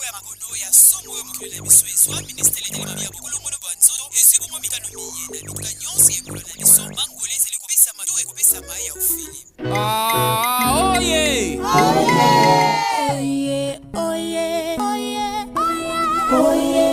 ya makono ya somo oyo mokili na biso ezwa, ministele etali mabi ya bokolongono bwa nzoto ezwi bongo mikano miye na bituka nyonso ya ekolo na biso. Mangwele ezali kopesama to ekopesama ya ofele. Ah, oye! Oye, oye, oye, oye.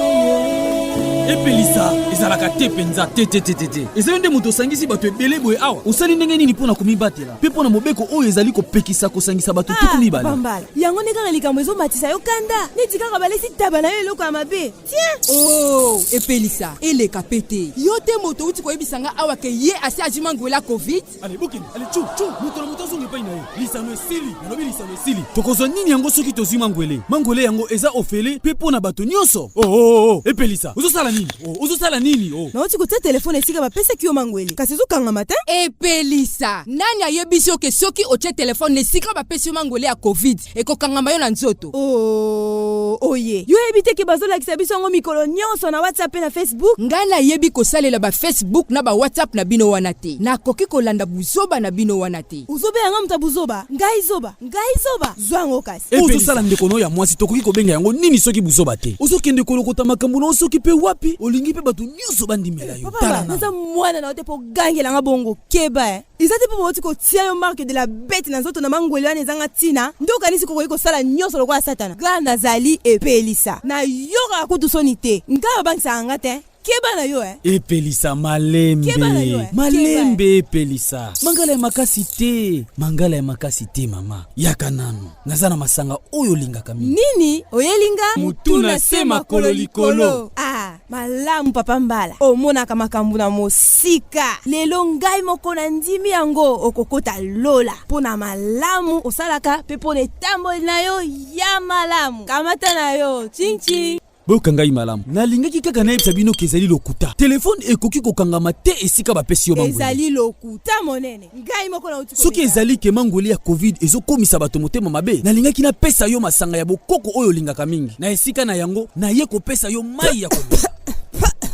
Epelisa ezalaka te mpenza te te te te te. Eza yo nde moto osangisi bato ebele boye awa. Osali ndenge nini mpo na komibatela mpe mpo na mobeko oyo ezali kopekisa kosangisa bato 20? Pambala yango nde kaka likambo ezomatisa yo kanda, neti kaka balesi taba na yo eloko ya mabe. Tiens! Oh, epelisa eleka pe te. Yo te moto outi koyebisa nga awa ke ye asi azwi mangwele ya Covid. Ale bokende, ale tchu tchu, moto na moto azonga epai na ye. Lisano esili, nalobi lisano esili. Tokozwa nini yango soki tozwi mangwele? Mangwele yango eza ofele mpe mpo na bato nyonso. Oh, oh, oh, epelisa, ozosala nini? Oh, ozosala nini? Oh. Nauti kotia telefone esika bapesaki yo mangwele, kasi ezokangama te. Epelisa, nani ayebisi yo ke soki otie telefone na esika bapesi yo mangwele ya Covid, ekokangama yo na nzoto? Oh, oye, yo oyebi te ke bazolakisa biso yango mikolo nyonso na WhatsApp mpe na Facebook? Ngai nayebi kosalela ba Facebook na ba WhatsApp na bino wana te. Nakoki kolanda buzoba na bino wana te. Ozobenga nga moto ya buzoba? Ngai zoba? Ngai zoba? Zwa yango kasi. Oyo ozosala ndeko na yo ya mwasi tokoki kobenga yango nini soki buzoba te? Ozokende kolokota makambo na yo soki mpe wapi, olingi mpe bato nyonso bandimela yo. Papa, Tala nanu. Naza mwana na yo te mpo ogangela nga bongo. Keba eh. Eza te mpo bauti kotia yo marque de la bete na nzoto na mangwele wana ezanga ntina nde okanisi kokoki kosala nyonso lokola Satana. Nga nazali epelisa, nayokaka kutu soni te. Nga babangisaka nga te. Keba na yo eh. Epelisa malembe. Keba na yo eh. Malembe epelisa. Mangala ya makasi te. Mangala ya makasi te mama. Yaka nanu. Naza na masanga oyo olingaka mingi. Nini? Oyeli nga? Mutu na se makolo likolo. Ah, malamu papa Mbala. Omonaka makambo na mosika. Lelo ngai moko nandimi yango, okokota lola. Mpo na malamu osalaka mpe mpo na etamboli na yo ya malamu. Kamata na yo. Tching tching. Boyoka ngai malamu, nalingaki kaka nayebisa bino ke ezali lokuta. Telefone ekoki kokangama te esika bapesi yo mangwele. Ezali lokuta monene. Ngai moko nauti Soki komeka. ezali ke mangwele ya Covid ezokomisa bato motema mabe, nalingaki napesa yo masanga ya bokoko oyo olingaka mingi. Na esika na yango, naye kopesa yo mayi ya komela.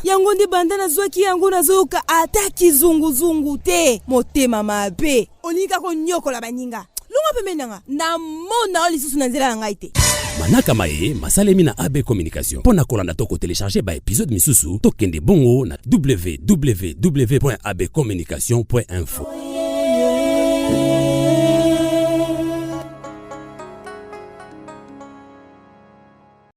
Yango nde banda nazwaki yango nazoyoka ata kizunguzungu te. Motema mabe. Olingi kaka onyokola baninga. Longwa pembeni na nga. Namona yo lisusu na nzela na ngai te. Manaka maye masalemi na AB Communication. Mpo na kolanda to kotelecharge ba episode misusu, tokende bongo na www.abcommunication.info.